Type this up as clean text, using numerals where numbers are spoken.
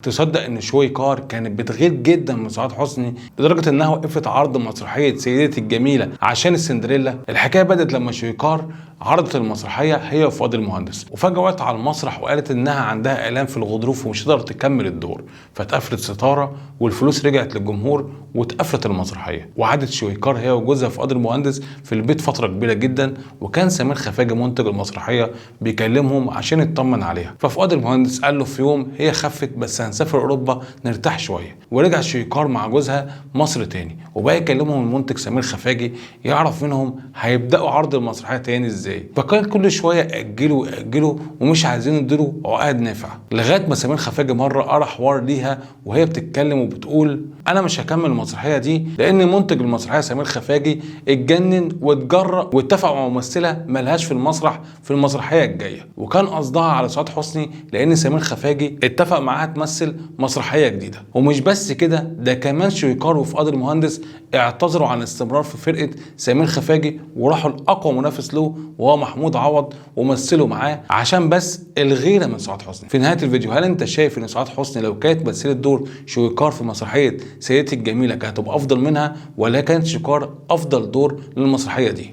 تصدق ان شويكار كانت بتغير جدا من سعاد حسني لدرجة انها وقفت عرض مسرحية سيدتي الجميلة عشان السندريلا؟ الحكاية بدات لما شويكار عرضت المسرحية هي وفؤاد المهندس، وفجاة وقعت على المسرح وقالت انها عندها الام في الغضروف ومش هتقدر تكمل الدور، فاتقفلت ستارة والفلوس رجعت للجمهور واتقفلت المسرحية. وعادت شويكار هي وجوزها فؤاد المهندس في البيت فترة كبيرة جدا، وكان سمير خفاجي منتج المسرحية بيكلمهم عشان يطمن عليها. ففؤاد المهندس قال له في يوم هي خفت بس هنسافر اوروبا نرتاح شوية، ورجع شويكار مع جوزها مصر تاني، وبقى يكلمهم المنتج سمير خفاجي يعرف منهم هيبداوا عرض المسرحية تاني ازاي. فكان كل شوية ياجلوا ياجلوا ومش عايزين يديله عقد نافع، لغاية ما سمير خفاجي مرة قرا حوار ليها وهي بتتكلم وبتقول انا مش هكمل المسرحية دي لان منتج المسرحية سمير خفاجي اتجنن واتجرأ واتفق مع ممثلة ملهاش في المسرح في المسرحية الجاية. وكان قصدها على سعاد حسني لان سمير خفاجي اتفق معاها تمثل مسرحية جديدة. ومش بس كده، ده كمان شويكار وفؤاد المهندس اعتذروا عن الاستمرار في فرقه سمير خفاجي وراحوا لاقوى منافس له وهو محمود عوض ومثلوا معاه عشان بس الغيرة من سعاد حسني. في نهاية الفيديو، هل انت شايف ان سعاد حسني لو كانت مثلت دور شويكار في مسرحية سيدتي الجميلة كانت هتبقى افضل منها، ولا كانت شويكار افضل دور للمسرحيه دي؟